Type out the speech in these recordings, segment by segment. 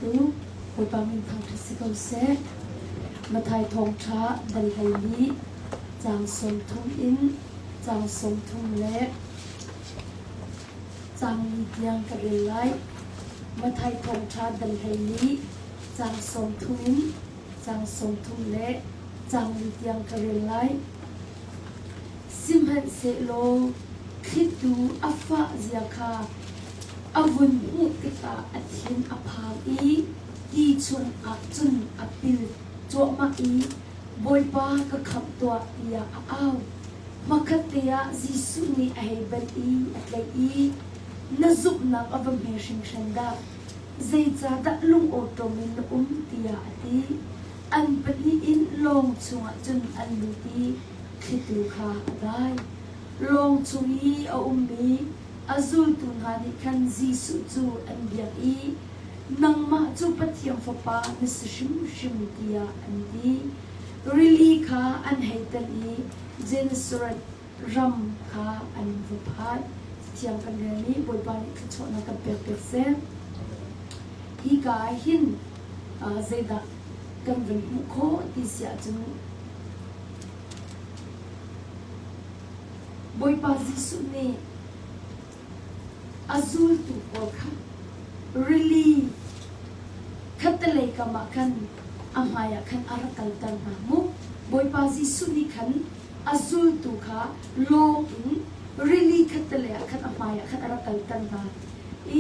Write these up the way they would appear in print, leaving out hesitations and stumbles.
pektu Bawipa min thangṭhat si ko seh. Matthai thawngṭha dal 14 caang 30 in caang 30 le caang li tiang ka rel lai. Matthai thawngṭha dal 14 caang 30 in caang 30 le caang li tiang ka rel lai. Sihmanhsehlaw thlitu a fah zia kha a vun hmuh tikah a thin a phang i ti chungah cun a pil cuahmah i, Bawipa, ka khamh tuah, tiah a au. Hmakhatte ah Jesuh nih a hei banh i a tlaih i, Na zumhnak a va hme hringhran dah! Zeicahdah lungawṭawm in na um? tiah a ti. An pahnih in lawng chungah cun an lut i thlitu kha a dai. Lawng chung i a ummi a zultu hna nih khan Jesuh cu an biak i, Nangmah cu Pathian Fapa na si hrimhrim, tiah an ti. Rili kha an hei tan i Gennesaret ram kha an va phan. Cathiang kan rel i Bawipa nih thluachuahnak kan pekpiak seh. Hika ah hin zeidah kan van hmuh khawh ti si ahcun Bawipa Jesuh nih a zultu pawl kha rili khattelei kam ah khan a hmaiah khan a rak kalter hna mu. Bawipa Jesuh nih khan a zultu kha lawng in rili khattelei ah khan a hmaiah khan a rak kalter hna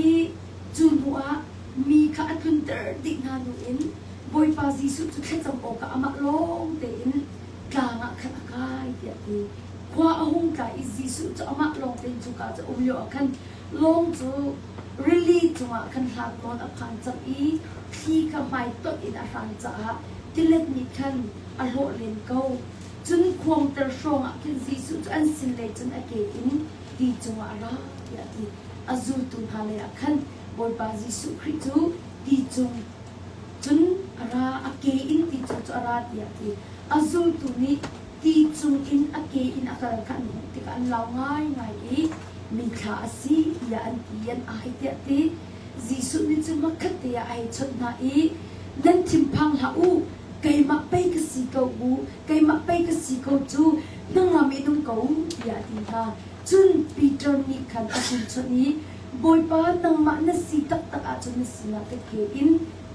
i cu hnuah mi kha a tlunter dih hna hnu in Bawipa Jesuh cu thlacam awkah amah lawng tein tlang ah khan a kai tiah a ti. Khua a hung tla i Jesuh cu amah lawng tein cuka cu a um lioah khan lawng cu rili cungah khan hlat nawn a phan cang i thli kha hmaitonh in a hran caah tilet nih khan a hlawh len ko. Cun khuangter hrawngah khin Jesuh cu an sin lei cun a ke in ti cungah a ra tiah a ti. A zultu hna leiah khan Bawipa Jesuh Khrih cu ti cung cun a ra, a ke in ti cung cu a ra tiah a ti. A zultu nih ti cung in a ke in a kal kha an hmuh tikah an lau ngaingai i mithla a si tiah an ti an ai tiah a ti. Jesuh nih cun hmakhatte ah a hei chawnh hna i nan thinphang hlah u, keimah pei ka si ko u, keimah pei ka si ko cu, hnangam in um ko u, tiah a ti hna. Cun Peter nih khan a hun chawnh i, Bawipa, nangmah na si taktak ahcun na sinah ka ke in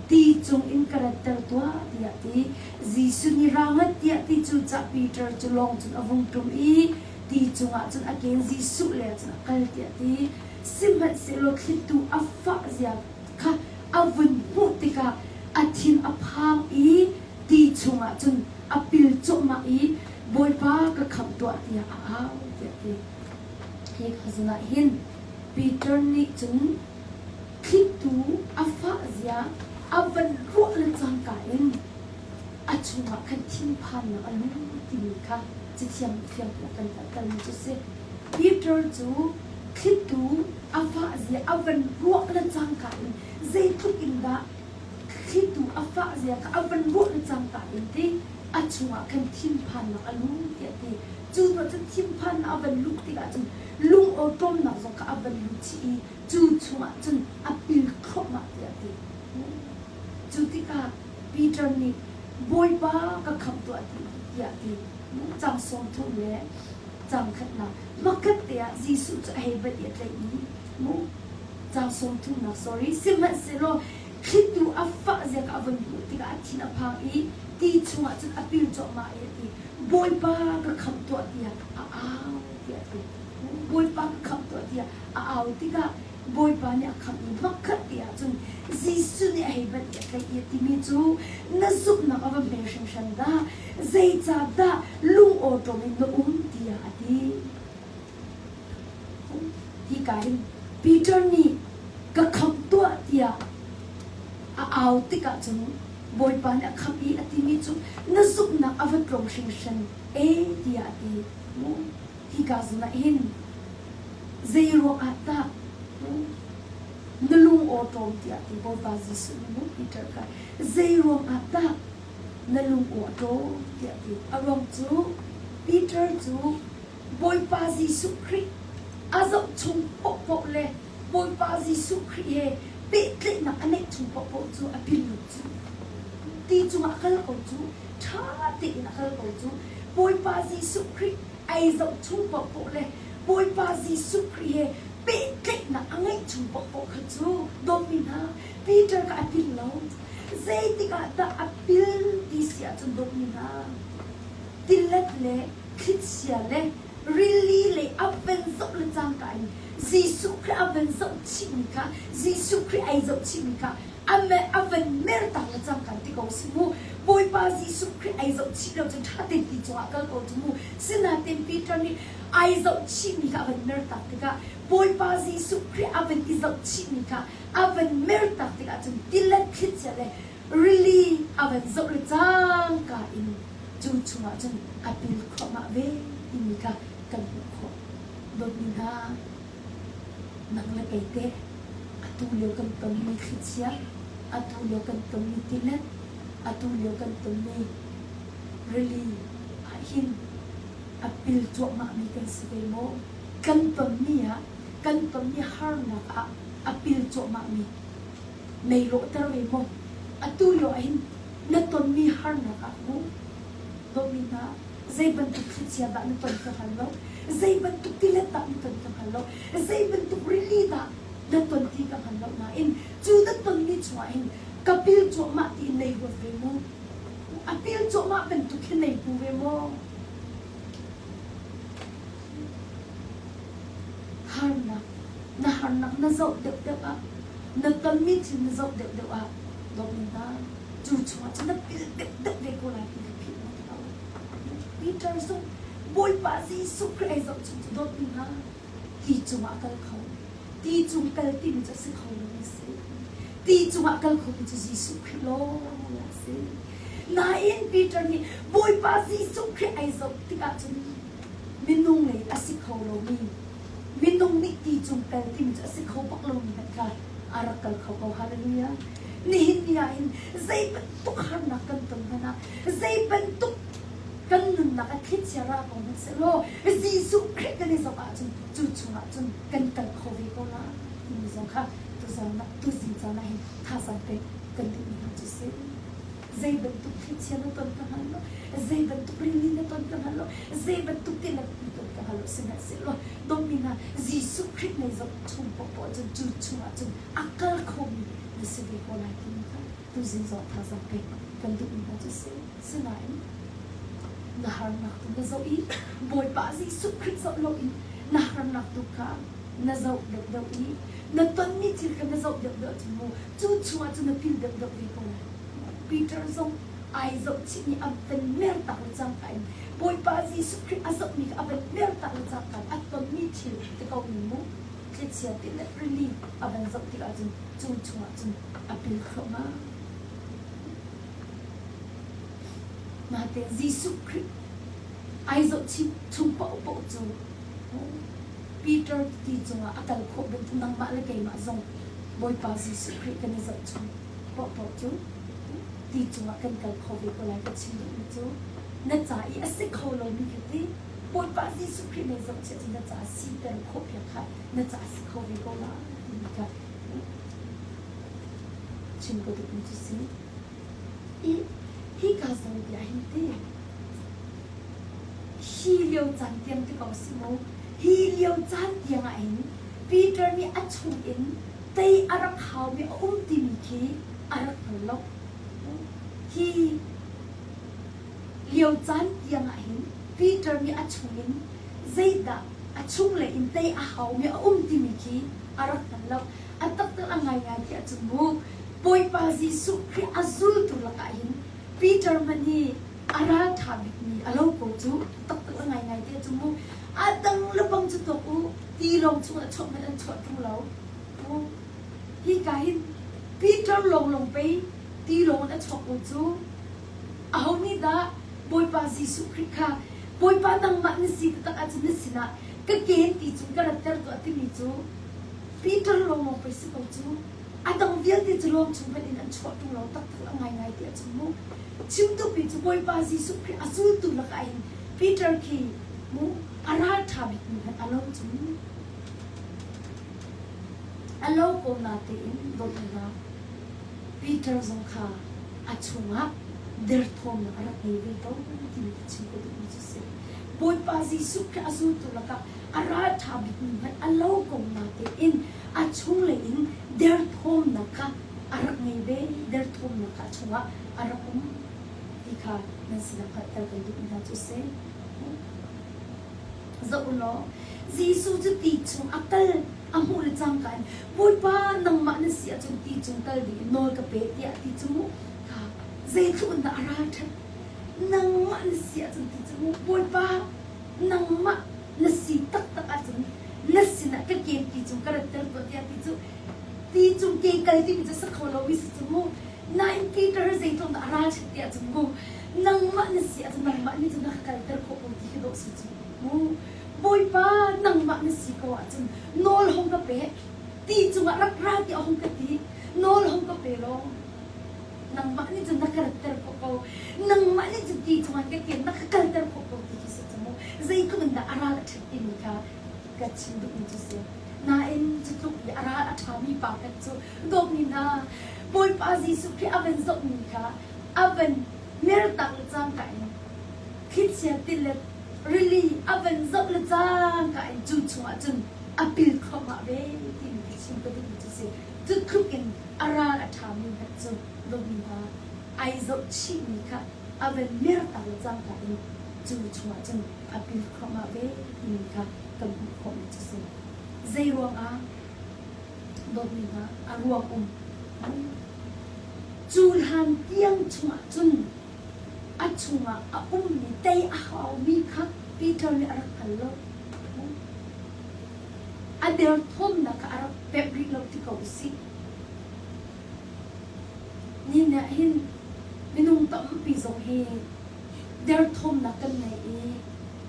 ti cung in ka ratter tuah, tiah a ti. Jesuh nih ra ngat tiah ti cu cah Peter cu lawng cun a vung ṭum i ti cungah cun a ke in Jesuh lei ah cun a kal tiah a ti. Sihmanhsehlaw thlitu a fah zia kha a vun hmuh tikah a thin a phang i ti chungah cun a pil cuahmah i Bawipa ka khamh tuah tiah a au tiah a ti. Hi ka zawn ah hin Peter nih cun thlitu a fah zia a van ruah le cangka in a chungah khan thinphannak a lut timi kha cathiang thiang a kan hngalhtermi cu a si. Peter cu thlitu a fah zia a van ruah le cangka in zeitluk in dah thlitu a fah zia kha a van ruah le cangka in ti a chungah khan thinphannak a lut tiah a ti. Cu hnuah cun thinphannak a van luh tikah cun lung awṭawmnak zong kha a van lut chih i cu chungah cun a pil thluahmah tiah a ti. Cu tikah Peter nih Bawipa ka khamh tuah tiah a ti. Caang 30 le caang khatnak hmakhat te ah Jesuh cu a hei bat i a tlaih i mu caang 30nak sorry sihmanhsehlaw thlitu a fah zia kha a vun hmuh tikah a thin a phang i ti chungah cun a pil cuahmah i a ti Bawipa ka khamh tuah tiah a au tiah a ti. Bawipa ka khamh tuah tiah a au tikah Bawipa nih a khamh i hmakhat te ahcun Jesuh nih a hei banh i a tlaih i a timi cu na zumhnak a va hme hringhran dah zeicahdah lungawṭawm in na um tiah a ti. Hika hin Peter nih ka khamh tuah tiah a au tikah cun Bawipa nih a khamh i a timi cu na zumhnak a va tlawm hringhran e tiah a ti. Hika zawn ah hin zei ruangah dah na lung awṭawm tiah ti Bawipa Jesuh nih mu Peter kha zei ruangah dah na lung aw a ṭawm tiah ti. A ruang cu Peter cu Bawipa Jesuh Khrih a zoh chung paohpaoh le Bawipa Jesuh Khrih he Pehtlaihnak a neih chung paohpaoh cu a pil lo cu. Ti cungah a kal ko cu. Ṭha tein a kal ko cu. Bawipa Jesuh Khrih ai zoh chung paohpaoh le Bawipa Jesuh Khrih he pehtlaihnak a ngeih chung paohpaoh kha cu dawtmi hna Peter kha a pil lo. Zeitik ah dah a pil ti si ahcun dawtmi hna tilet le thlichia le rili lei a van zoh le cangka in Jesuh Khrih a van zoh chihmi kha Jesuh Khrih ai zoh chihmi kha a van mertak le cangka ti ko si mu. Bawipa Jesuh Khrih ai zoh chih lo cun ṭha tein ti cungah kal ko cu mu. Sinain Peter nih ai zoh chihmi kha a van mertak tikah Bawipa Jesuh Khrih a van i zoh chihmi kha a van mertak tikah cun tilet thlichia le rili a van zoh le cangka in cu chungah cun a pil thluahmah ve timi kha kan hmuh khawh. Dawtmi hna, nang le kei teh atu lio kan tonmi thlichia, atu lio kan tonmi tilet, atu lio kan tonmi rili ahhin a pil cuahmahmi kan si ve maw? Kan tonmi ah, kan tonmi harnak ah a pil cuahmahmi mei lawhter ve maw? Atu lio ahhin na tonmi harnak ah mu dawtmi hna zei bantuk thlichia dah na ton ka hngal lo zei bantuk tilet dah na ton ka hngal lo zei bantuk rili dah na ton ti ka hngal lo nain cu na tonmi chungah hin ka pil cuahmah tiin nei ruat ve mu a pil cuahmah bantuk hin nei hmu ve maw harnak na harnak na zoh deuhdeuh ah na tonmi thil na zoh deuhdeuh ah dawtmi hna cu chungah cun na pil deuhdeuh ve ko lai ti ka philh na lo Peter zong Bawipa Jesuh Khrih ai zoh chung cu dawtmi hna ti cungah kal kho ti cung kal timi cu a si kho lomi a si ti cungah kal khomi cu Jesuh Khrih lawng a si nain Peter nih Bawipa Jesuh Khrih ai zoh tikah cun minung lei a si kho lomi minung nih ti cung kal timi cu a si kho bak lomi hmanh kha a rak kal kho ko. Hallelujah. Nihin ni ah hin zei bantuk harnak kan ton hmanh ah zei bantuk kan nunnak a thlichia ra ko hmanh sehlaw Jesuh Khrih kan i zoh ahcun cu chungah cun kan kal kho ve ko lai timi zong kha tuzan ah tuzing caan ah hin thazaang pek kan duhmi hna cu si. Zei bantuk thlichia na ton ka hngal lo, zei bantuk rili na ton ka hngal lo, zei bantuk tilet na ton ka hngal lo, sihmanhsehlaw dawtmi hna Jesuh Khrih mei zoh chung paohpaoh cun cu chungah cun a kal khomi na si ve ko lai timi kha tuzing zong thazaang pek kan duhmi hna cu si. Sinain na harnak tu na zoh i Bawipa Jesuh Khrih zoh loin na harnak tu kha na zoh deuhdeuh i na tonmi thil kha na zoh deuhdeuh cun mu cu chungah cun na pil deuhdeuh ve ko lai. Peter zong ai zohchih i a van mer tak le cangka in Bawipa Jesuh Khrih a zohmi kha a van mer tak le cangka in a tonmi thil ti ko mi mu thlichia ti le rili a van zoh tikah cun cu chungah cun a pil thluahmah. Natein Jesuh Khrih ai zohchih chung paohpaoh cu Peter ti cungah a kal khawh bantuk nangmah le keimah zong Bawipa Jesuh Khrih kan i zohchung paohpaoh cu ti cungah kan kal kho ve ko lai ka chim duhmi cu na ca i a si kho lomi kha ti Bawipa Jesuh Khrih mei zohchiah cu na ca siter khawh piak kha na ca si kho ve ko lai timi kha chim ka duhmi cu si. I hika zawn te ah hin ti hi lio caan tiang ti ko si mu hi lio caan tiang ah hin Peter nih a chung in tei a rak haumi a um timi khi a rak hngal lo. Hi lio caan tiang ah hin Peter nih a chung in zeidah a chunglei in tei a haumi a um timi khi a rak hngal lo. A taktak a ngaingai ti ahcun mu Bawipa Jesuh Khrih a zultu lakah hin Peter hmanh hi a ralṭha bikmi a lo ko cu taktak a ngaingai ti ahcun mu a dang le bang cu tuak u tilawng chungah chuah hmanh an chuah ṭung lo. Hika hin Peter lawnglawng pei tilawng in a chuak ko cu. Aho nih dah Bawipa Jesuh Khrih kha Bawipa nangmah na si taktak ahcun na sinah ka ken ti cung ka ratter tuah timi cu Peter lawnglawng pei si ko cu. A dang vialte cu lawng chung hmanh in an chuah ṭung lo taktak a ngaingai ti ahcun mu. Chim duhmi cu Bawipa Jesuh Khrih a zultu lakah hin Peter khi mu a ralṭha bikmi hmanh a lo cu. A lo ko natein dawtnak Peter zong kha a chungah derthawmnak a rak ngei ve ko timi ka chim ka duhmi cu si. Bawipa Jesuh Khrih a zultu lakah a ralṭha bikmi hmanh a lo ko natein a chunglei in derthawmnak kha a rak ngei ve, derthawmnak kha a chungah a rak um ti kha nan sinah hngalhter kan duhmi hna cu si. Zoh u law, Jesuh cu ti chung a kal a hmuh le cangka in Bawipa nangmah na si ahcun ti cung kal ding in nawl ka pe tiah a ti cu mu. Kha zeitluk in dah a ralṭhat. Nangmah na si ahcun ti cu mu. Bawipa nangmah na si taktak ahcun na sinah ka ke ti cung ka ratter tuah tiah ti cu ti cung ke kal timi cu si kho lomi si cu mu. Nain Peter zeitluk dah a ralṭhat tiah cun mu. Nangmah na si ahcun nangmah nih cun na ka kalter khawh ko ti khi dawh si cu mu. Bawipa nangmah na si ko ahcun nawl hong ka pe. Ti cungah rak ra tiah hong ka ti. Nawl hong ka pe law nangmah nih cun na ka ratter khawh ko. Nangmah nih cun ti cungah ka ke na ka kalter khawh ko ti khi si cu mu. Zeitluk in dah a ral a ṭhat timi kha ka chim duhmi cu si. Nain cu tluk i a ral a ṭhami pa kan cu dawtmi hna Bawipa Jesuh Khrih a van zohmi kha a van mertak le cangka in thlichia tilet rili a van zoh le cangka in cu chungah cun a pil thluahmah ve timi khi chim ka duhmi cu si. Cu tluk in a ral a ṭhami hmanh cu dawtmi hna ai zoh chihmi kha a van mertak le cangka in cu chungah cun a pil thluahmah ve timi kha kan hmuh khawhmi cu si. Zei ruangah dawtmi hna a ruang um? Cu hlan tiang chungah cun a chungah a ummi tei a haumi kha Peter nih a rak hngal lo. A derthawmnak kha a rak pemh rih lo ti ko usih. Nihin ah hin minung tampi zong hi derthawmnak kan ngei i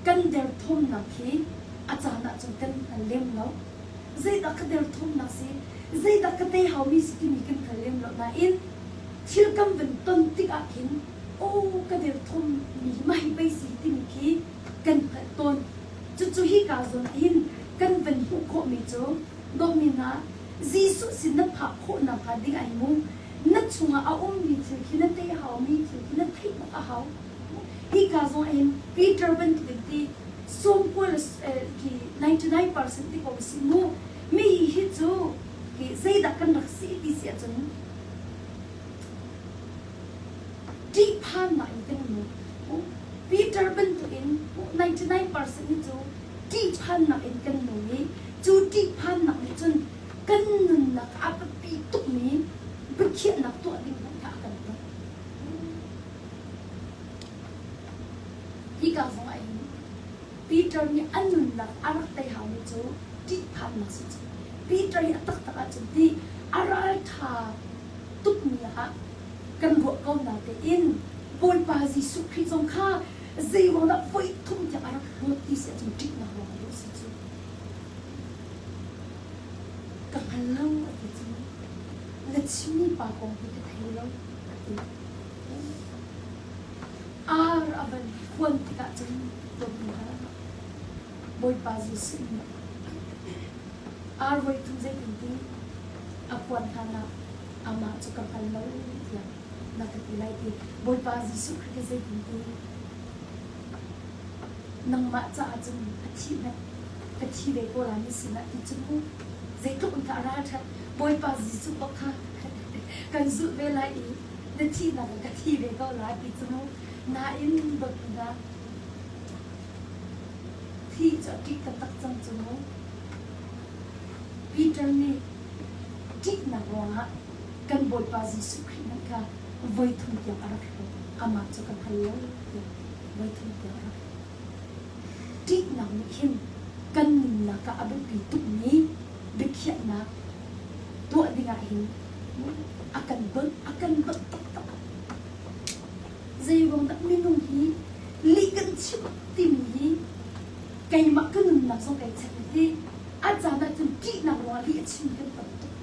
kan derthawmnak hi a caan ahcun kan hngal lem lo. Zeidah ka derthawmnak si, zeidah ka tei haumi si timi kan hngal lem lo nain thil kan van ton tik ah khin aw ka derthawmmi hi mah hi pei si timi khi kan hngalh tawn. Cucu hika zawn ah hin kan van hmuh khawhmi cu dawtmi hna Jesuh sin na phak khawh nakhnga ding ai mu na chungah a ummi thil khi na tei haumi thil khi na theih bak a hau. Hika zong ah hin Peter bantukin ti sawmkua le ki 99% ti ko si mu mi hi cu ki zeidah kan rak si ti si ahcun ṭihphannak in kan nung. Peter bantukin 99% hi cu ṭihphannak in kan nung i cu ṭihphannak nih cun kan nunnak a biapi tukmi biakhiahnak tuah ding hmanh kha a kan tuah. Hika zong ah hin Peter nih a nunnak a rak tei haumi cu ṭihphannak si cu. Peter hi a taktak ahcun ti a ralṭha tukmi ah kan ruah ko natein Bawipa Jesuh Khrih zong kha zeiruang dah voi thum tiang a rak hlawt ti si ahcun ṭihnak ruang a si cu. Ka hngal lo a ti cu. Na chimmi pa kong hi ka thei lo a ti. Ar a van khuan tikah cun dawtmi hna Bawipa Jesuh nih ar voi thum zeitin ti a khuan hlanah amah cu ka hngal lo tiah na ka ti lai ti Bawipa Jesuh Khrih hi zeitin ti nangmah caah cun a thih hmanh ka thi ve ko lai na sinah ti cu mu zeitluk in dah a ralṭhat Bawipa Jesuh bak kha kan zulh ve lai i na thihnak ah ka thi ve ko lai ti cu mu nain dawtnak thih cu a ṭih taktak cang cu mu Peter nih ṭihnak ruangah kan Bawipa Jesuh Khrih hmanh kha voi thum tiang a rak hlawt amah cu ka hngal lo tiah voi thum tiang a rak hlawt ṭihnak nih hin kan nunnak ah a biapi tukmi biakhiahnak tuah dingah hin a kan donh a kan donh taktak. Zeiruang dah minung hi lih kan chim timi hi keimah ka nunnak zong kai check ti a caan ah cun ṭihnak ruangah lih a chim kan tam tuk.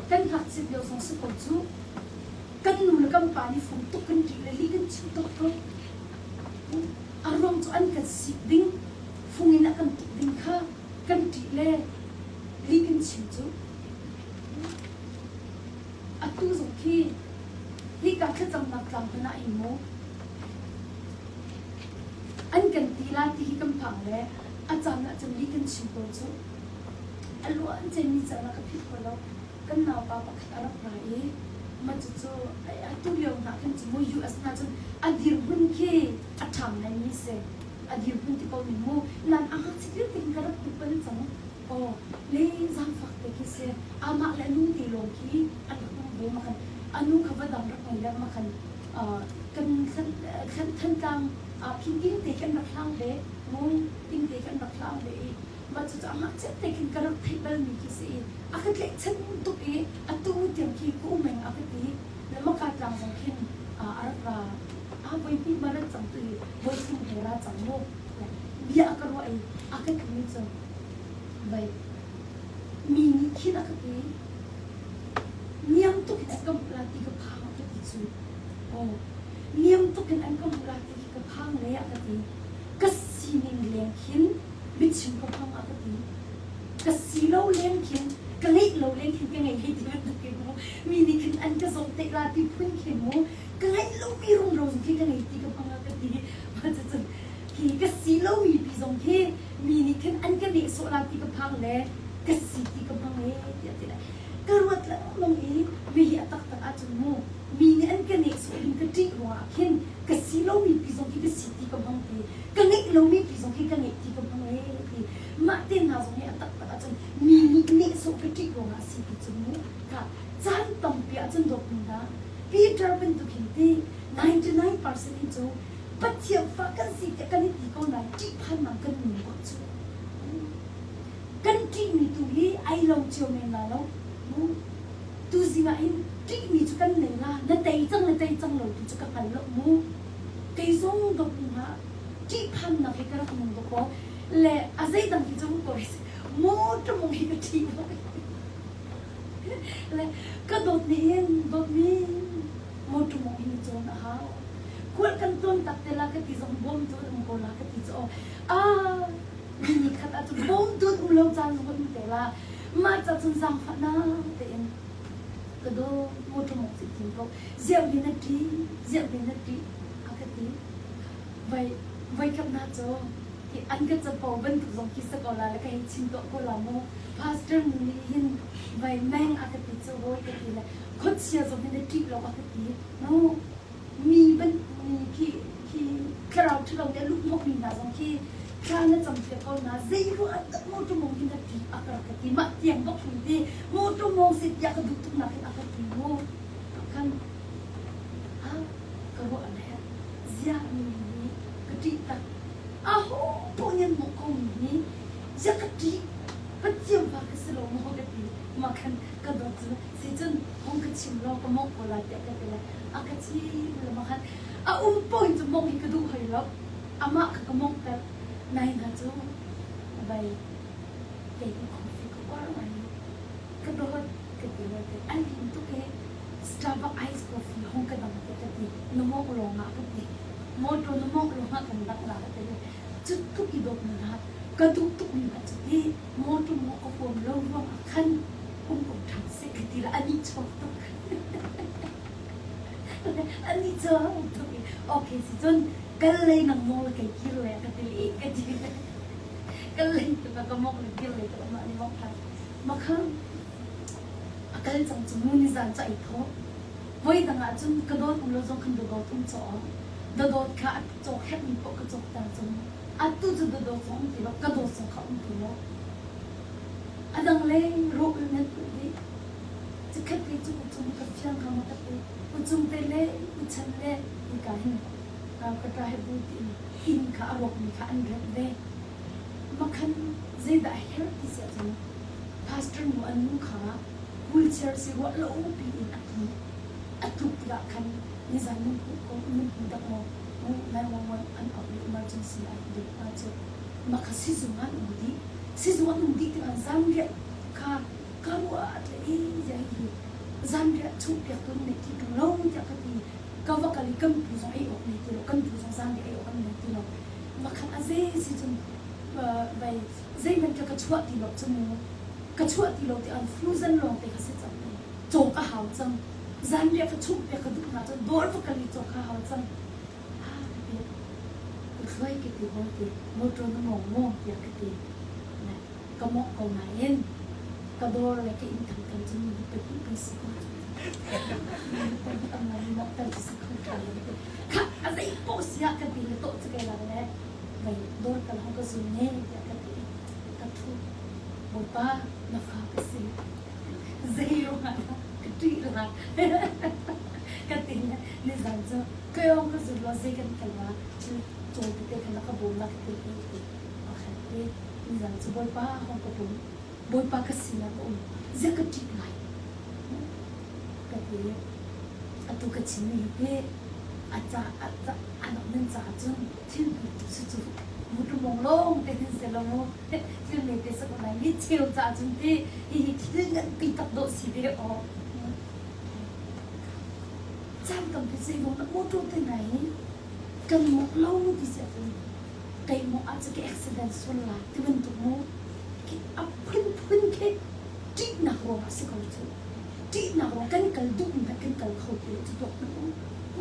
Kan ngakchiat lio zong si ko cu kan nu le kan pa nih fung tuk kan ṭih le lih kan chim tuk ko. A ruang cu an kan sik ding, fung in a kan tuk ding kha kan ṭih le. chim cu. Atu zong khi hika thlacamnak tlang hmanh ah hin mu an kan ti lai ti hi kan phang le a caan ahcun lih kan chim tawn cu. A luan ciami caan ah ka philh kho lo. Kan naupa pakhat a rak ra i mah cucu atu lio hna khin cu mu US hna cun a dirhmun khi a ṭha ngaimi si. A dirhmun ti ko ning mu. Nan a ngakchit lio te hin ka rak tuk bal cang. Aw, le zaangfak te khi si. Amah le a nu te lawng khi an rak um ve makhan. A nu kha va dang rak ngei le makhan kan Thantlang khin inn te kan rak hlang ve. Mu inn te kan rak hlang ve i mah cucu a ngakchiat te khin ka rak theih balmi khi si i a ka tlaihchan tuk i atu tiang khi ka um eng a ka ti. Le maka tlang zong khin a rak ra. A voi hnih ma rat cang tu i voi thum he ra cang mu. Bia a ka ruah i a ka timi cu vai mi nih khin a ka ti. Niam tuk in an ka hmuh la ti ka phang a ka ti cu. Aw, niam tuk in an ka hmuh la ti khi ka phang le a ka ti. Ka sining leng khin biachim ka hmang a ka ti. Ka si lo leng khin ka ngeih lo leng khin ka ngei hei ti bantuk in mu mi nih khin an ka zoh te la ti phun khin mu ka ngeih lomi rumro zong khi ka ngei ti ka hmang a ka ti. Cucun khi ka si lomi pi zong khi mi nih khin an ka nehsawh la ti ka phang le ka si ti ka hmang ee tiah ti le ka ruat lengmang i mi hi a taktak ahcun mu mi nih an ka nehsawh ding ka ṭih ruangah khin ka si lomi pi zong khi ka si ti ka hmang ti ka ngeih lomi pi zong khi ka ngeih ti ka hmang ee ti mah te hna zong hi a taktak ahcun mi nih nehsawh ka ṭih ruangah a si ti cu mu ka caan tampi ahcun dawtmi hna Peter bantuk hin ti 99% hi cu Pathian fa kan si tiah kan i ti ko nain ṭihphannak kan nung bak cu. Kan ṭihmi tu hi ai lo cio men la lo. Tuzing ah hin ṭihmi cu kan nei la, na tei cang le tei cang lo tu cu ka hngal lo mu. Kei zong dawt hna ṭihphannak hi ka rak nung dawk aw. Le a zeidang hi cu ko motor mong hi ka ṭih bak. Le ka dawt nih hin dawtmi motor mong hi cawn a hau. Khual kan tlawn tak te la ka ti zong bawmtu an um ko la ka ti cu aw. Ah, ni khat ah cun bawmtu an um lo caan zong an um te la. Mah ca cun zaangfahnak tein ka dawt motor mong si tim ko. Ziah mi na ṭi, ziah mi na ṭi a ka ti. Vai voi khat na cu hi an ka capo bantuk zong khi sa ko la le ka hei chim tuah ko la mu. Pastor nu nih hin vai meng a ka ti cu hawi ka ti le khuachia zong hi na ṭih lo a ka ti. No, mi ban mi khi khi thlarau ṭhalo nih a luhhnawhmi hna zong khi thla na campiak ko hna zei ruah ah dah motor mong hi na ṭih a ka rak ka ti mah tiang bak hin ti motor mong si tiah ka duh tuk nak hin a ka ti mu khan ha ka ruah le zia mi hi ka ṭih tak a ho poh nih an mawh ko mi hi zia ka ṭih Pathian fa ka si lo maw ka ti mah khan ka dawt cu si cun hong ka chim law ka mawngh ko lai tiah ka ti le a ka chim le mah khan a um paoh in cu mawngh hi ka duh hoi lo amah kha ka mawngh ter nai hna cu vai kei hi coffee ka uar ngai ka dawt ka ti le an him tuk i Starbucks ice coffee hong ka dang te ka ti na mawngh lawng ah ka ti motor na mawngh lawng ah kan dang la ka ti le cu tuk i dawt na ka duh tuk mi hmanh cu ti motor maw ka huam lo ruang ah khan um ko ṭhan seh ka ti le a nih chuak tuk. A nih chuak tuk i okay si cun kal lei nang maw le kei kir le ka ti le ka ti le kal lei tu ka mok le kir lei tu amah nih mok ṭhan makha a kal cang cu mu nizan cu ai thawh voi dang ah cun ka dawt um lo zong khan dawt um caw dawt kha a cawk herhmi poh ka cawk ter cun atu cu dawt zong um ti lo ka dawt zong kha um ti lo A dang le rawh nan ulh dih. Chikkhat te cu uchung ka fiang hnga maw ka ti. Uchung te le uchan le hika hin ka ṭa he bu tiin inn kha a rawkmi kha an remh ve. Makhan zeidah a herh ti si ahcun pastor nu an nu kha wheelchair si ruah lo pi in a tlu. A tluk tikah khan nizan nan hmuh ko nan hmu dak maw 911 an auh i emergency an dep hna cu. Mah kha sizung ah an um dih. Sizung an um dih tikah zanriah kha ka ruah le i ziah hihi zanriah chuhpiak tu nan ti ṭung lo tiah ka ti. Ka va kal i kan pu zong ei awk nei ti lo, kan pu zong zanriah ei awk an nei ti lo. Makhan a zei si cun vai zeihmanh kha ka chuah ti lo cu mu. Ka chuah ti lo ti an frozen lawng te kha si cang. Cawk a hau cang. Zanriah ka chumh piak ka duh hna cun dawr va kal i cawk a hau cang. Ha ka ti. Ka thluai ka ti hawi ti. Motor na mawng maw tiah ka ti. Ka mawh ko nain ka dawr le ka inn thangthang cu mi pahnih kan si ko. Pahnih ang ngai mawh tal cu si kho ṭha lo ti. Kha a zei poh si ah ka ti le tawh cu kai lang le vei dawr kal hong ka zum ne tiah ka ti. Ka ṭhu. Bawipa na fa ka si. Zei ruangah dah ka ṭih la ka ti le nizan cu kayong ka zul law zei kan kal la cu caw tete kha na ka bawm la ka ti i ti. Pakhat te nizan cu Bawipa hong ka bawm. Bawipa ka sinah ka um. Ziah ka ṭih lai? Ka ti. Atu ka chimmi hi ti a ca a ca a nan caah cun thil si cu mutumong lawng te hin si lo mu thil me te sak lai mi cheu caah cun ti hihi thil nganpi tak dawh si ve aw caan tampi zei na motor te nai kan mok lo ti si ahcun keimah ah cu ka accident sual la ti bantuk mu khi a phunphun khi ṭihnak ruangah si ko cu ṭihnak ruang kan kal duhmi hmanh kan kal kho ti lo cu tuak hmanh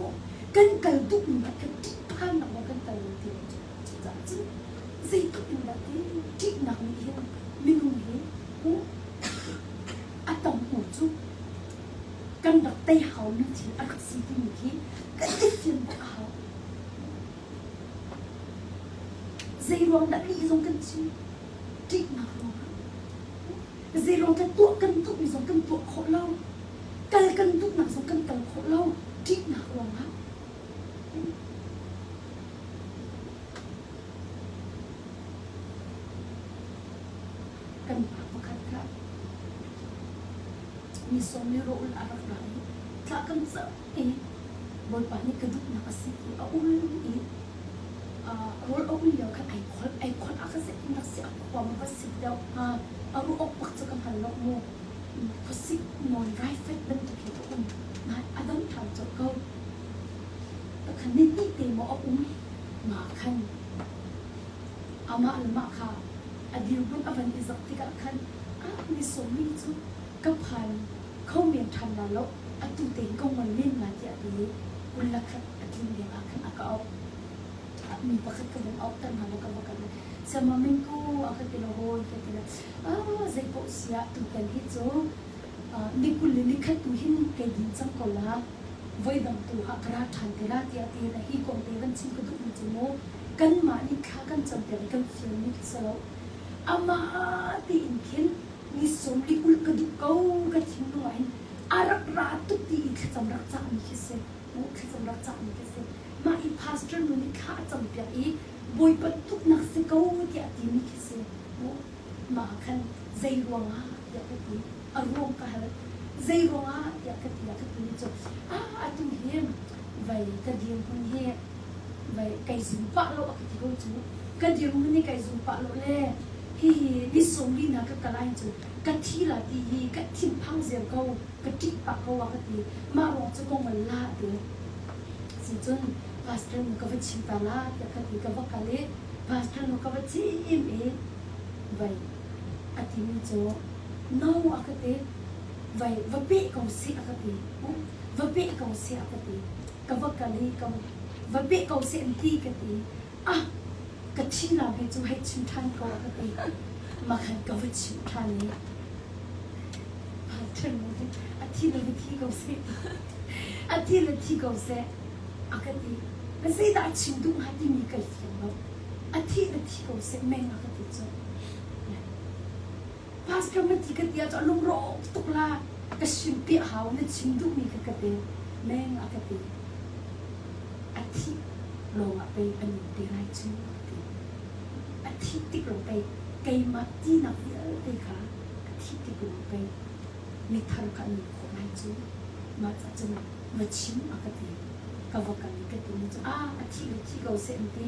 u kan kal duhmi hmanh kan ṭihphannak ruang kan kal lo ti lo cu cucaah cun zeitluk in dah ti ṭihnak nih hin minung hi a tam u cu kan rak tei haumi thil a rak si timi khi kan i fian bak a hau. Zeiruang dah lih zong kan chim? Ṭihnak ruangah. Zeiruang dah tuah kan duhmi zong kan tuah khawh lo. Kal kan duhnak zong kan kal khawh lo. Ṭihnak ruangah. Kan pa pakhat kha mi sawm nih rawl a rak ra i thla kan cam i Bawipa nih ka duhnak a si ti a ul i rawl a ul lio khan ai kholh ai kholh ah khan zeitin rak si a khua ma va sik deuh hnga a ruah awk bak cu ka hngal lo mu khuasik nawn raifanh bantuk hi ka um nain a dam ṭhan colh ko khan ni hnih te maw a um ma khan amah le mah kha a dirhmun a van i zak tikah khan ah ni sawmi cu ka phan kho men ṭhan la lo atu tein ka ngol men ma tiah ti i 20 le khat a tlin deng ah khan a ka auh. Mi pakhat ka vun auh ter hna maw ka va kal Sama mingku a ka ti lo hawi ka ti le ah zei paoh siah tutan hi cu ni 20 le ni khat tu hin kei din cang ko la voi dang tu ah ka ra ṭhan te la tiah ti na hi kong te van chim ka duhmi cu mu kanmah nih thla kan campiak i kan fialmi khi si lo amah tiin khin ni sawm li ulh ka duh ko ka thinlung ah hin a rak ra tuk ti i thlacam rak cahmi khi si mu thlacam rak cahmi khi si mah i pastor nu nih thla a campiak i bawipa tuknak si ko tiah timi khi si mu mah ah khan zei ruangah tiah ka ti a ruang ka hal zei ruangah tiah ka ti ah ka ti mi cu ah atu hi vai ka dirhmun hi vai kai zum pah lo a ka ti ko cu ka dirhmun hi kai zum pah lo le hihi ni sawmli na ka kal ahhin cun ka thi la ti hi ka thinphang ziar ko ka ṭih pah ko a ka ti mah ruang cu ka ngol la ti si cun pastor nu ka va chim ta la tiah ka ti ka va kal i pastor nu ka va chim i vai a timi cu no a ka ti vai va peh ko sih a ka ti va peh ko sih a ka ti ka va kal i ka va peh ko sih an ti ka ti ah ka thihnak hi cu hei chim ṭhan ko a ka ti. Mah khan ka va chimh ṭhan i a thi le thi ko seh a thi le thi ko seh a ka ti. Ka zeidah a chim duh hnga timi kai fiang lo. A thi le thi ko seh meng a ka ti cu. Pastor na thi ka ti ahcun a lungrawk tuk la ka simpi a hau na chim duhmi kha ka ti. Meng a ka ti. A thih lawngah pei a nun te lai cu ka ti. A thih tik lawng pei keimah tinak vialte kha a thih tik lawng pei mithar kha a nun khawh lai cu. Mah cah cun va chim a ka ti. Ka va kal i ka timi cu ah a thih le thi ko seh an ti.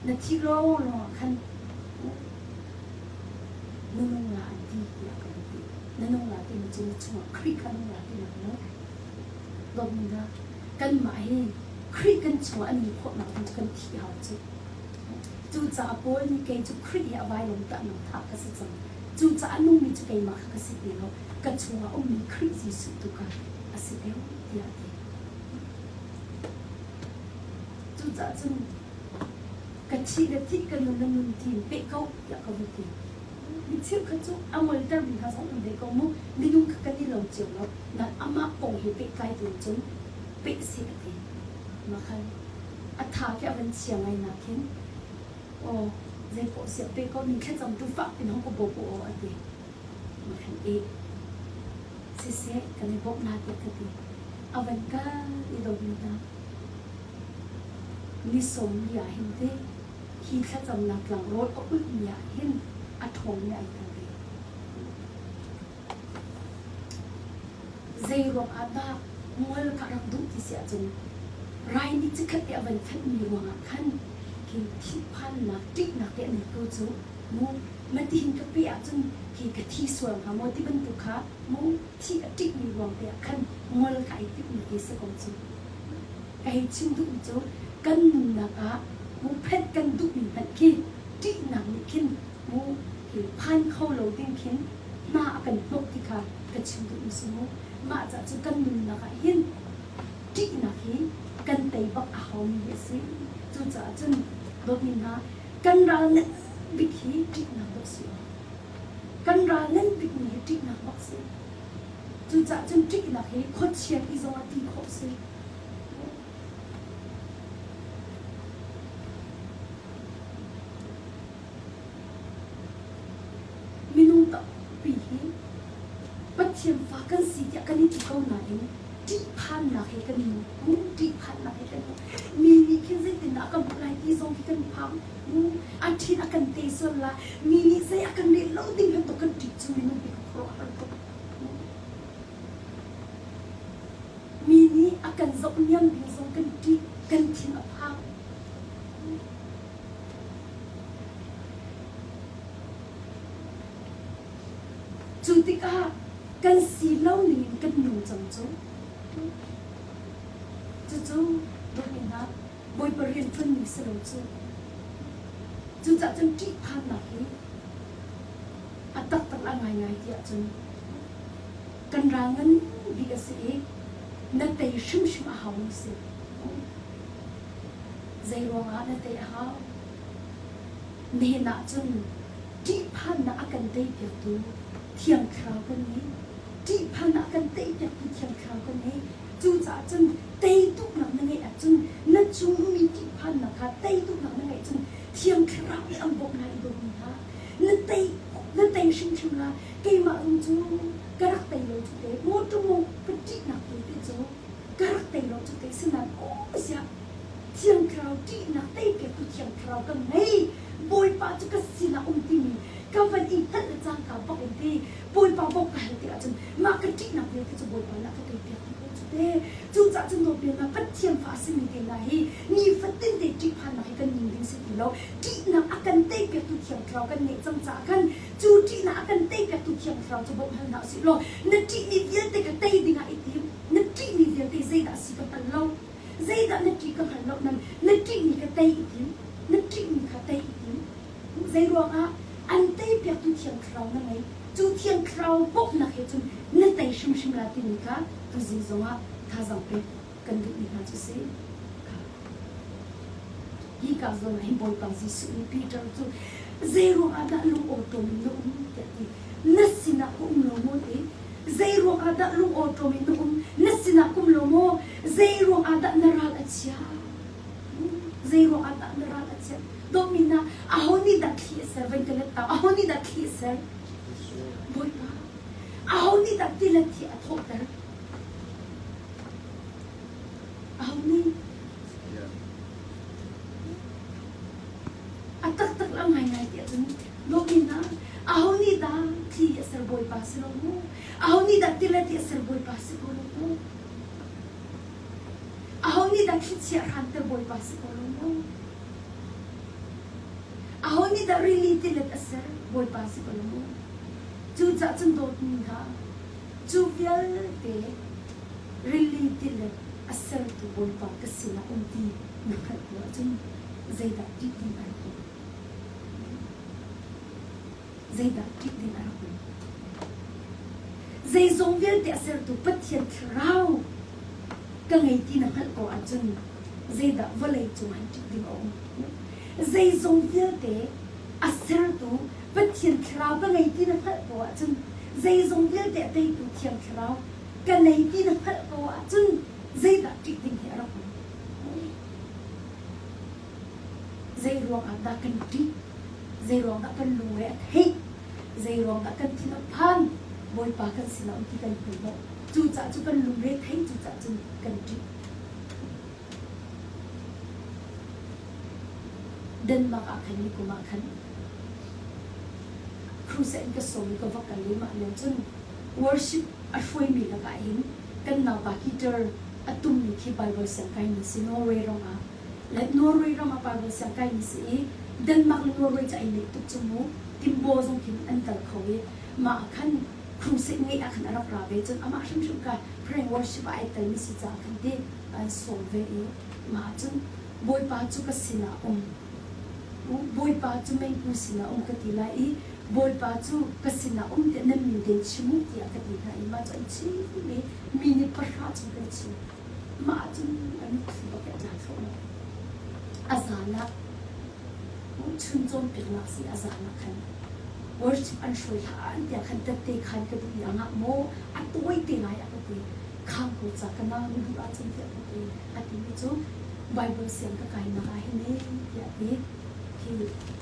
Na thih lawng lawngah khan na nung la an ti tiah ka va ti. Na nung la timi cu na chungah Khrih kha nung la tinak mu. Dawtmi hna, kanmah hi Khrih kan chungah a nun khawhnak ding cu kan thih hau cu. Cucaah Paul nih kei cu Khrih he a vailam tahnak thah ka si cang. Cucaah nungmi cu keimah kha ka si ti lo, ka chungah ummi Khrih Jesuh tu kha a si deuh tiah a ti. Cucaah cun ka thih le thih ka nun le nun tiin peh ko tiah ka vui ti. Mi cheukhat cu a ngoltermi hna zong um ve ko mu. Minung kha kan i lo cio lo. Nain amah kong he pehtlai tu cun peh seh a ti. Mah khan a tha khi a van chia ngai nak hin aw zeipoh siah pe ko ning thlacam tu fak pin hong ka bawm u aw a ti. Mah khan eh siseh kan i bawmh na tiah ka ti. A van kal i dawtmi hna ni sawm li ah hin te hi thlacamnak tlangrawl a ulhmi ah hin a ṭhawngmi ai tel ve. Zei ruangah dah ngol ka rak duh ti si ahcun rai nih chikkhat te a van fenhmi ruangah khan khi thinphannak ṭihnak te an ko cu mu matihin ka pe ahcun khi ka thi sual hnga maw ti bantuk kha mu thi a ṭihmi ruang te ah khan ngol ka ai timhmi te si ko cu. Ka hei chim duhmi cu kan nunnak ah mu phenh kan duhmi hmanh khi ṭihnak nih khin mu hi phan kho lo ding khin hna a kan hnawh ti kha ka chim duhmi si mu. Mah cah cu kan nunnak ah hin ṭihnak hi kan tei bak a haumi hi a si. Cucaah cun dawtmi hna kan ral ngan bik hi ṭihnak dawh si aw. Kan ral ngan bikmi hi ṭihnak bak si. Cucaah cun ṭihnak hi khuachia ti zongah ti khawh si. Minung tampi hi Pathian fa kan si tiah kan i ti ko nain ṭihphannak he kan nung. Ṭihphannak he kan nung. Mi nih khin zeitindah a kan hmuh lai ti zong khi kan phang. A ṭhin a kan te sual la. Mi nih zei a kan rel lo ding bantuk kan ṭih cu minung hi ka khuaruahhar tuk. Mi nih a kan zohniam ding zong kan ṭih, kan thin a phang. Cu tikah kan si lo ningin kan nung cang cu. Cucu dawtmi hna, Bawipa rian ṭuanmi si lo cu. Cucaah cun ṭihphannak hi a taktak a ngaingai ti ahcun kan ral ngan bik a si i na tei hrimhrim a haumi si. Zei ruangah na tei a hau? Nihin ah cun ṭihphannak a kan teipiaktu Thiang Thlarau kan ngei. Ṭihphannak a kan teipiaktu Thiang Thlarau kan ngei. Cucaah cun tei duhnak na ngeih ahcun na cungmi ṭihphannak kha tei duhnak na ngeih cun Thiang Thlarau nih an bawmh lai i dawtmi hna. Na tei na tei hrimhrim la. Keimah zong cu ka rak tei lo cu te. Mawṭaw maw ka ṭihnak vialte cu ka rak tei lo cu te. Sinain aw siah Thiang Thlarau ṭihnak teipiaktu Thiang Thlarau ka ngei. Bawipa cu ka sinah um timi ka van i hngalh le cangka bak in ti Bawipa bawk ka hal tik ahcun mah ka ṭihnak vialte cu Bawipa nih a ka teipiak dih ko cu te. Cucaah cun dawtnak Pathian fa a simi te hna hi nifatin te ṭihphannak hi kan ning ding si ti lo. Ṭihnak a kan teipiaktu Thiang Thlarau kan ngeih cang caah khan cu ṭihnak a kan teipiaktu Thiang Thlarau cu bawmh hal hna usih law na ṭihmi vialte kha tei dingah i tim. Na ṭihmi vialte zeidah a si ka hngal lo. Zeidah na ṭih ka hngal lo nan na ṭihmi kha tei i tim. Na ṭihmi kha tei i tim. Zeiruangah an teipiaktu Thiang Thlarau na ngei. Cu Thiang Thlarau bawmhnak he cun na tei hrimhrim la timi kha tuzing zongah thazaang pek kan duhmi hna cu si. Hi ka zawn ah hin Bawipa Jesuh nih Peter cu zeiruang ah dah lungawṭawm in na um tiah a ti. Na sinah ka um lo maw ti? Zeiruang ah dah lungawṭawm in na um? Na sinah ka um lo maw? Zeiruang ah dah na ral a chia? Zeiruang ah dah na ral a chiat? Dawtmi hna, aho nih dah thli a ser? Van ka let ta. Aho nih dah thli a ser? Bawipa. Aho nih dah tilet hi a thawhter? Aho nih? A taktak la ngaingai ti ahcun dawtmi hna, aho nih dah thli a ser Bawipa si lo mu? Aho nih dah tilet hi a ser Bawipa si ko lo mu? Aho nih dah thlichia hranter Bawipa si ko lo maw? Aho nih dah rili tilet a ser Bawipa si ko lo maw? Cucaah cun dawtmi hna, cu vialte rili tilet a sertu Bawipa ka sinah um ti na hngalh bu ahcun zeidah ṭih ding a rak um? Zeidah ṭih ding a rak um? Zeizong vialte a sertu Pathian Thlarau ka ngei ti na hngalh ko ahcun zeidah vawlei cung han ṭih ding a um? Zeizong vialte a sertu Pathian Thlarau ka ngei ti na hngalh ko ahcun zeizong vialte a teitu Thiang Thlarau ka nei ti na hngalh ko ahcun zeidah ṭih ding hi a rak um? Zei ruangah dah kan ṭih? Zei ruang dah kan lungre a theih? Zei ruang dah kan thin a phan? Bawipa kan sinah um ti kan hngal lo. Cucaah cu kan lungre thei, cucaah cun kan ṭih. Denmark ah khan ni kum ah khan crusade in ka sawm i ka va kal i mah lio cun worship a hruaimi lakah hin kan naupa guitar a tummi khi Bible siangkaimi si Norway ram ah le Norway ram ah Bible siangkaimi si i Denmark le Norway cu ai neih tuk cu mu Timbo zong khin an kal kho i mah ah khan crusade ngeih ah khan a rak ra ve cun amah hrimhrim kha praying worship ah ai telmi si caah khan ti an sawm ve i mah cun Bawipa cu ka sinah um Bawipa cu meiphu sinah um ka ti lai i Bawipa cu ka sinah um tiah nan min tein chim u tiah ka ti hna i mah cu an chim i mi nih pahra chung kan chim. Mah ahcun a mitthli bak i a tla thluahmah. A zan ah chun cawnpiaknak si a zan ah khan worship an hruai hlan tiah khan tette khan ka duh i a ngah maw a tawi te lai a ka ti. Khang ko ca ka nau na duh ahcun tiah ka ti. A timi cu Bible siang ka kainak ah hin ee tiah ti hi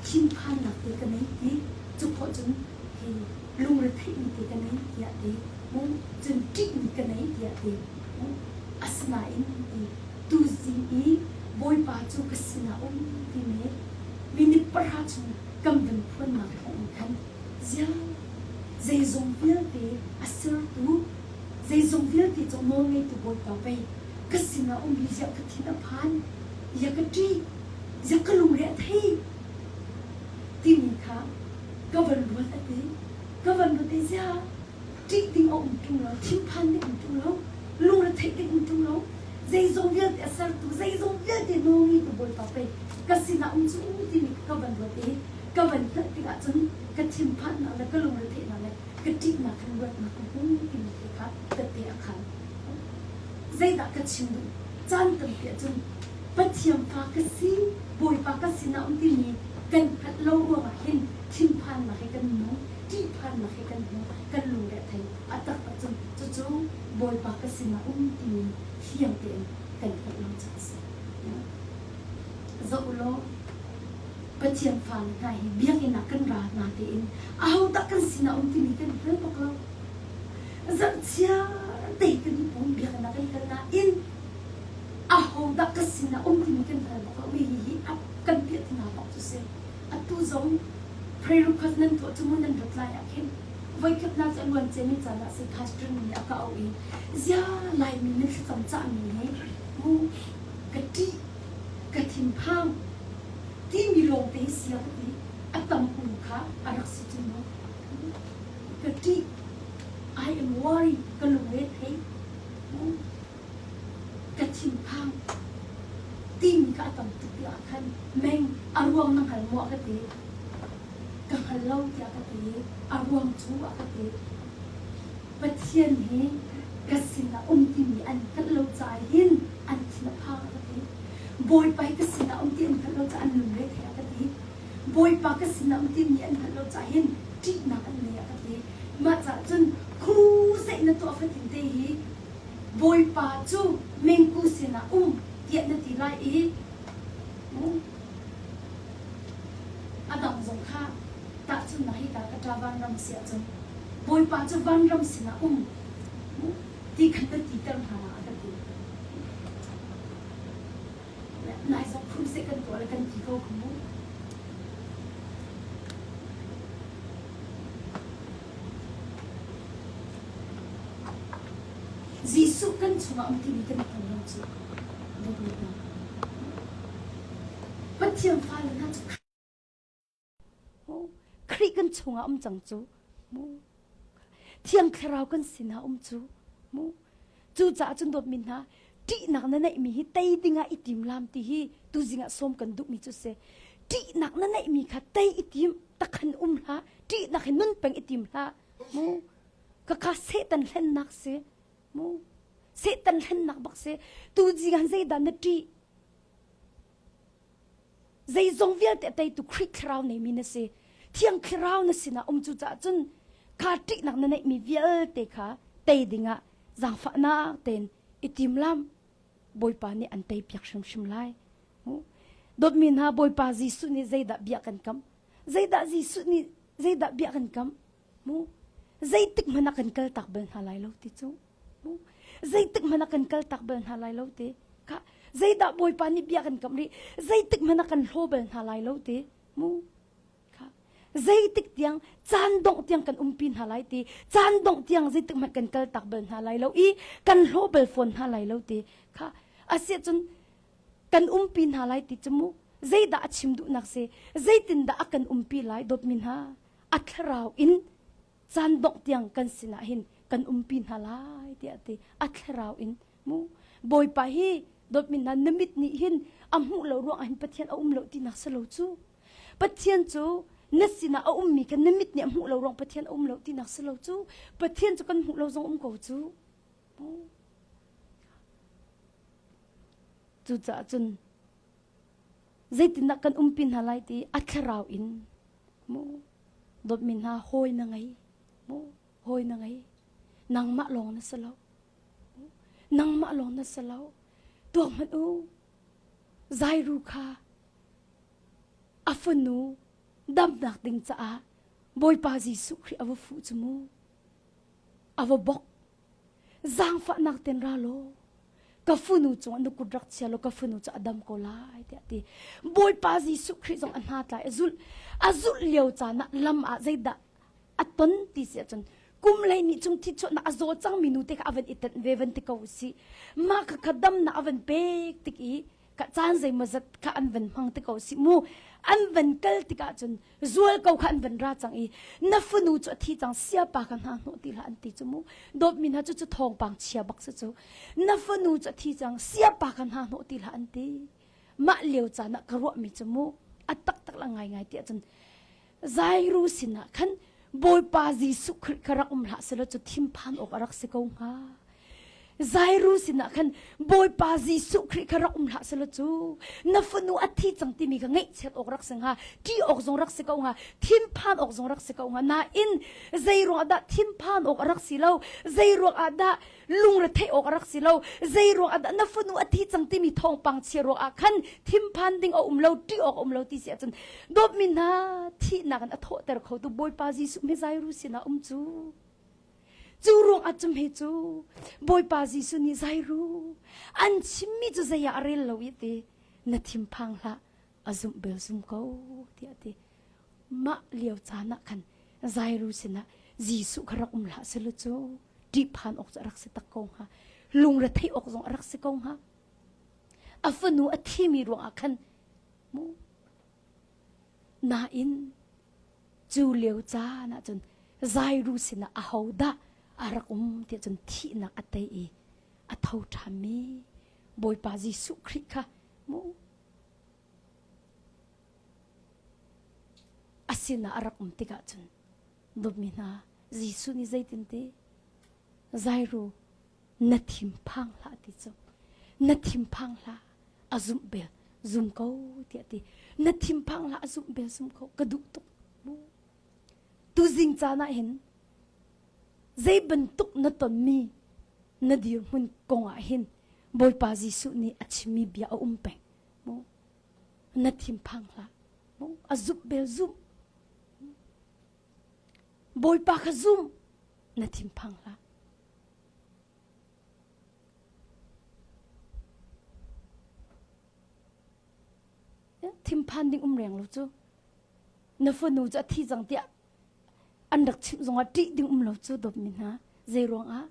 thinphannak te ka nei ti cu khawh cun hi lungretheihmi te ka nei tiah ti mu cun ṭihmi ka nei tiah ti mu asinain ti tuzing i Bawipa cu ka sinah um timi minute pahra chung kan van phuannak thawngin khan ziang zeizong vialte a sertu zeizong vialte cu nawlngeitu Bawipa pei ka sinah um hi ziah ka thin a phan, ziah ka ṭih, ziah ka lungre a thei timi kha ka van ruat a ti. Ka van ruat i ziah ṭih ding a um ṭung lo, thinphan ding um ṭung lo, lungre theih ding um ṭung lo, zeizong vialte a sertu, zeizong vialte nawlngeitu Bawipa pei ka sinah um cu timi ka van ruat i ka van hngalh tikah cun ka thinphannak le ka lungre theihnak le ka ṭihnak khan ruatnak ka hmu timi te kha tette a khan. Zeidah ka chim duh? Caan tampi ahcun Pathian fa ka si, Bawipa ka sinah um timi kan hngalh lo ruangah hin thinphannak he kan nung, ṭihphannak he kan nung, kan lungre a thei. A taktak cun cucu Bawipa ka sinah um timi fiang tein kan hngalh lo caah a si. Zoh u law, Pathian fale hna hi biakinn ah kan ra hna tein ahodah kan sinah um timi kan hngal bak lo. Zarhchiar te kan i pum biakinn ah kan kal nain ahodah ka sinah um timi kan hngal bak lo. Mi hi a kan piah hna bak cu si. Atu zong prayer request nan tuah cu mu nan rat lai ah khin voikhat na cu a luan ciami caan ah si pastor nih a ka auh i zia Laimi nan thlacam cahmi hi mu ka ṭih ka thinphang timi lawngte hi sia ka ti a tam u kha a rak si cu mu ka ṭih I am worried ka lungre thei ka thinphang timi kha a tam tuk tiah khan meng a ruang na hngal maw a ka ti ka hngal lo tiah ka ti a ruang cu a ka ti Pathian hi ka sinah um timi an hngalh lo caah hin an thin a phang a ka ti. Bawipa hi ka sinah um ti an hngalh lo caah an lungre thei a ka ti. Bawipa ka sinah um timi an hngalh lo caah hin ṭihnak an nei a ka ti. Mah caah cun khuzeih na tuah fatin te hi Bawipa cu mengku sinah um tiah na ti lai i a dang zong kha tahchunhnak hi ka ka ṭa vanram si ahcun Bawipa cu vanram sinah um ti khan na titer hna a ka ti. Nai zong phun seh kan tuah le kan ti ko kha mu. Jesuh kan chungah um timi kan hngal lo cu dawtmi hna. Pathian fale hna cu Khrih kan chungah um cang cu. Thiang Thlarau kan sinah um cu. Cucaah cun dawtmi hna, ṭihnak na neihmi hi tei dingah i tim lam ti hi tuzing ah sawm kan duhmi cu si. Ṭihnak na neihmi kha tei i tim, takhan um hlah. Ṭihnak hi nun peng i tim hlah. Mu ka kha Satan hlennak si. Mu Satan hlennak bak si. Tu zing zeidah na ṭih? Zeizong vialte a teitu Khrih thlarau neimi na si. Thiang thlarau na sinah um cu caah cun kha ṭihnak na neihmi vialte kha tei dingah zaangfahnak tein i timlam. Bawipa nih an teipiak hrimhrim lai. Dawtmi hna Bawipa Jesuh nih zeidah bia kan kam? Zeidah Jesuh nih zeidah bia kan kam? Mu zeitik hmanh ah kan kal tak bal hna lai lo ti cu. Mu zeitik hmanh ah kan kal tak bal hna lai lo ti. Kha zeidah Bawipa nih bia kan kam rih? Zeitik hmanh ah kan hlaw bal hna lai lo ti. Mu Kha zeitik tiang caan dongh tiang kan umpi hna lai ti caan dongh tiang zeitik hmanh kan kal tak bal hna lai lo i kan hlaw bal fawn hna lai lo ti kha asiah cun kan umpi hna lai ti cu mu zeidah a chim duhnak si zeitindah a kan umpi lai dawtmi hna a thlarau in caan dongh tiang kan sinah hin kan umpi hna lai tiah ti a thlarau in mu bawipa hi dawtmi hna na mit nih hin a hmuh lo ruang ah hin pathian a um lo tinak si lo cu Pathian cu na sinah a ummi kha na mit nih a hmuh lo ruang Pathian a um lo tinak si lo cu Pathian cu kan hmuh lo zong um ko cu. Cucaah cun zeitindah kan umpi hna lai ti a thlarau in mu dawtmi hna hawi na ngei mu hawi na ngei nangmah lawng na si lo nangmah lawng na si lo tuak hmanh u zairu kha A fanu damnak ding caah Bawipa Jesuh Khrih a va fuh cu mu. A va bok. Zaangfahnak ten ra law ka fanu cungah na kut rak chia law ka fanu cu a dam ko lai tiah ti. Bawipa Jesuh Khrih zong a hna tlai a zulh. A zulh lio caan ah lam ah zeidah a ton ti si ahcun kum lei nih cung thi chuahnak a zaw cangmi nu te kha a van i tenh ve van ti ko si. Mah kha kha damnak a van pek tik i ka caan zeimawzat kha an van hmang te ko si mu an van kal tikah cun zual ko kha an van ra cang i na fanu cu a thi cang siapa kha hna hnawh ti hlah an ti cu mu dawtmi hna cu cu thawngpang chia bak si cu na fanu cu a thi cang siapa kha hna hnawh ti hlah an ti mah lio caan ah ka ruahmi cu mu a taktak la ngai ngai ti ahcun Zairu sinah khan Bawipa Jesuh Khrih kha rak um hlah selaw cu thinphan awk a rak si ko hnga. Zairu sinah khan Bawipa Jesuh Khrih kha rak um hlah selaw cu na fanu a thi cang timi kha ngaihchiat awk rak si hnga, ṭih awk zong rak si ko hnga, thinphan awk zong rak si ko hnga. Nain zei ruangah dah thinphan awk a rak si lo? Zei ruangah dah lungretheih awk a rak si lo? Zei ruangah dah na fanu a thi cang timi thawngpang chia ruangah khan thinphan ding a um lo, ṭih awk a um lo ti si ahcun dawtmi hna thihnak in a thawhter khotu Bawipa Jesuh hme Zairu sinah um cu. Cu ruangah cu hme cu Bawipa Jesuh nih Zairu an chimmi cu zei ah a rel lo i ti na thinphang hlah a zumh bel zum ko tiah a ti. Mah lio caan ah khan Zairu sinah Jesuh kha rak um hlah selaw cu ṭihphan awk cu a rak si tak ko hnga. Lungretheih awk zong a rak si ko hnga. A fanu a thimi ruangah khan mu nain Cu lio caan ah cun Zairu sinah ahodah a rak um tiah cun thihnak a tei i a tho ṭhanmi Bawipa Jesuh Khrih kha mu a sinah a rak um tikah cun dawtmi hna Jesuh nih zeitin ti Zairu na thinphang hlah ti cu na thinphang hlah a zumh bel zum ko tiah ti na thinphang hlah a zumh bel zum ko ka duh tuk mu tuzing caan ah hin zei bantuk na tonmi na dirhmun kong ah hin Bawipa Jesuh nih a chimmi bia a um peng mu na thinphang hlah mu a zumh bel zum Bawipa kha zum na thinphang hlah Thinphan ding um reng lo cu. Na fanu cu a thi cang tiah an rak chimh zongah ṭih ding um lo cu dawtmi hna. Zei ruangah?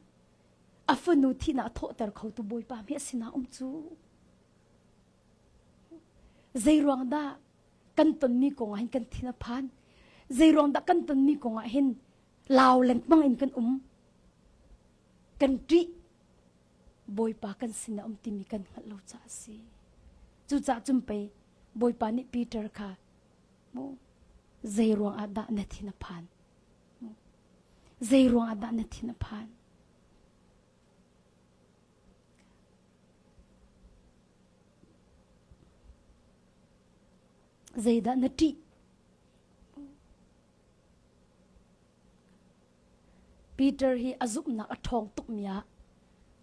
A fanu thihnak a thawhter khotu Bawipa mi a sinah um cu. Zei ruang dah kan tonmi kong ah hin kan thin a phan? Zei ruang dah kan tonmi kong ah hin lau lengmang in kan um? Kan ṭih. Bawipa kan sin a um timi kan hngalh lo caah a si. Cucaah cun pei Bawipa nih Peter kha mu zei ruang ah dah na thin a phan? Zei ruangah dah na thin a phan? Zeidah na ṭih? Peter hi a zumhnak a ṭhawng tukmi ah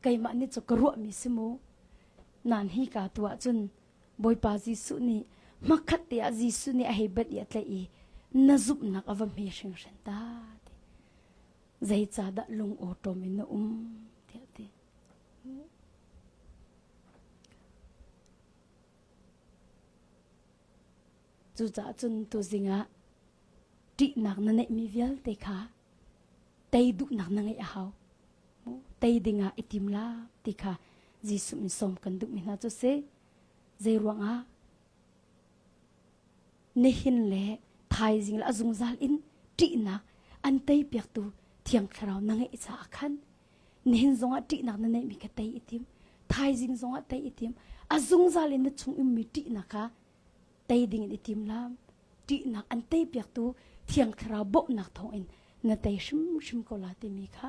keimah nih cu ka ruahmi si mu. Nan hi ka tu ahcun Bawipa Jesuh nih hmakhat te ah Jesuh nih a hei banh i a tlaih i na zumhnak a va hme hringhran ta ti. Zeicahdah lung awṭawm in na um tiah a ti. Cucaah cun tuzing ah ṭihnak na neihmi vialte kha tei duhnak na ngeih a hau. Tei dingah i tim la ti kha Jesuh min sawm kan duhmi hna cu si. Zei ruangah nihin le thaizing le a zungzal in ṭihnak an tei piaktu Thiang Thlarau na ngeih caah khan nihin zongah ṭihnak na neihmi kha tei i tim. Thaizing zongah tei i tim. A zungzal in na chung ummi ṭihnak kha tei dingin i tim lam. Ṭihnak an tei piaktu Thiang Thlarau bawmhnak thawngin na tei hrimhrim ko la timi kha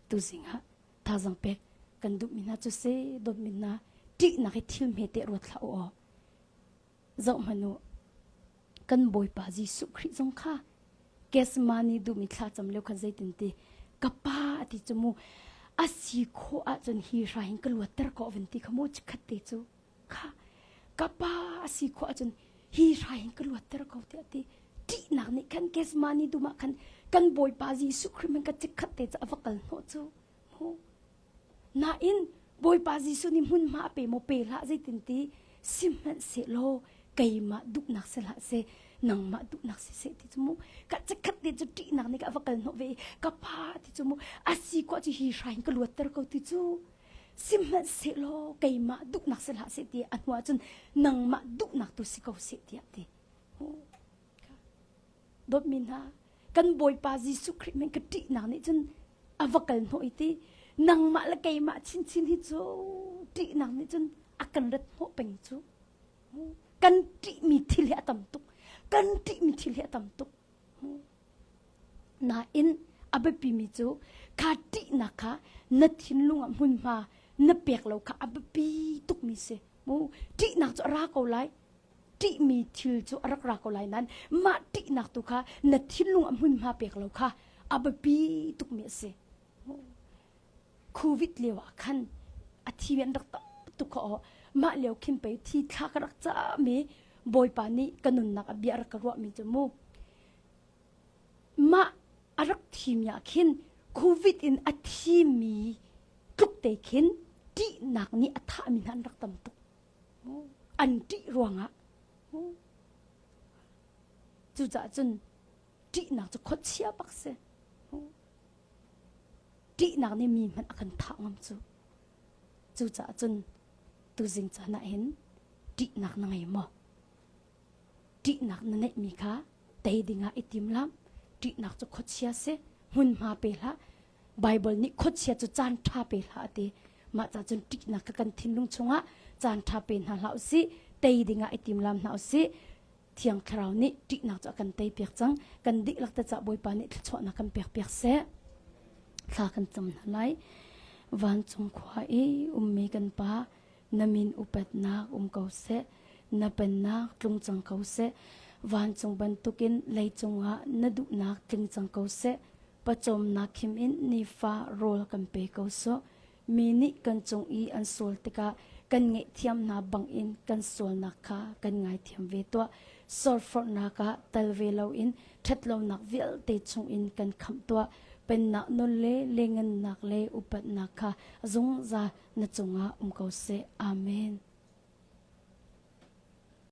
tuzing ah thazaang pek kan duhmi hna cu si dawtmi hna ṭihnak hi thil hmete ruat hlah u aw. Zoh hmanh u, kan Bawipa Jesuh Khrih zong kha Gethsemane duhmi thlacam lio khan zeitin ti ka pa a ti cu mu a si khawh ahcun hi hra hin ka luatter ko van ti kha mu chikkhat te cu kha ka pa a si khawh ahcun hi hra hin ka luatter ko tiah ti ṭihnak nih khan Gethsemane dum ah khan kan Bawipa Jesuh Khrih man ka chikkhat te cu a va kal hnawh cu mu Nain Bawipa Jesuh nih hmunhma a pe maw pe hlah zeitin ti sihmanhsehlaw keimah duhnak si hlah seh nangmah duhnak si seh ti cu mu ka chikkhat te cu ṭihnak nih ka va kal hnawh ve i ka pa ti cu mu a si khawh cu hi hrai in ka luatter ko ti cu sihmanhsehlaw keimah duhnak si hlah seh ti a hnu ahcun nangmah duhnak tu si ko seh tiah ti Dawtmi hna, kan Bawipa Jesuh Khrih min ka ṭihnak nih cun a va kal hnawh i ti nangmah le keimah chinchin hi cu ṭihnak nih cun a kan rat hnawh peng cu. Kan ṭihmi thil hi a tam tuk. Kan ṭihmi thil hi a tam tuk. Nain a biapimi cu kha ṭihnak kha na thinlung ah hmunhma na pek lo kha a biapi tukmi si. Ṭihnak cu a ra ko lai. ṭihmi thil cu a rak ra ko lai nain mah ṭihnak tu kha na thinlung ah hmunhma pek lo kha a biapi tukmi a si. Covid lio ah khan a thi an rak tam tuk kha aw mah lio khin pei thi thla ka rak cami Bawipa nih ka nunnak a bia rak ka ruahmi cu mu mah a rak thimi ah khin Covid in a thimi tluk te khin ṭihnak nih a thahmi hna an rak tam tuk. An ṭih ruangah cucaah cun ṭihnak cu khuachia bak si. Ṭihnak nih mi hmanh a kan thah ngam cu. Cucaah cun tuzing caan ah hin ṭihnak na ngei maw? Ṭihnak na neihmi kha tei dingah i tim lam. Ṭihnak cu khuachia si, hmunhma pe hlah. Baibal nih khuachia cu caan ṭha pe hlah a ti. Mah ca cun ṭihnak kha kan thinlung chungah caan ṭha pe hna hlah usih, tei dingah i timlam hna usih. Thiang Thlarau nih ṭihnak cu a kan teipiak cang. Kan dihlak te cah Bawipa nih thluachuahnak kan pekpiak seh. Thla kan cam hna lai. Vancung khua i ummi kan Pa, na min upatnak um ko seh. Na pennak tlung cang ko seh. Vancung bantukin leicung ah na duhnak tling cang ko seh. Pawcawmnak khim in nifa rawl kan pe ko sawh. Mi nih kan cung i an sual tikah kan ngaihthiam hna bangin kan sualnak kha kan ngaithiam ve tuah. Sorforhnak ah tal ve loin ṭhatlonak vialte chungin kan khamh tuah. Pennak nawl le lengannak le upatnak kha zungzal na cungah um ko seh. Amen.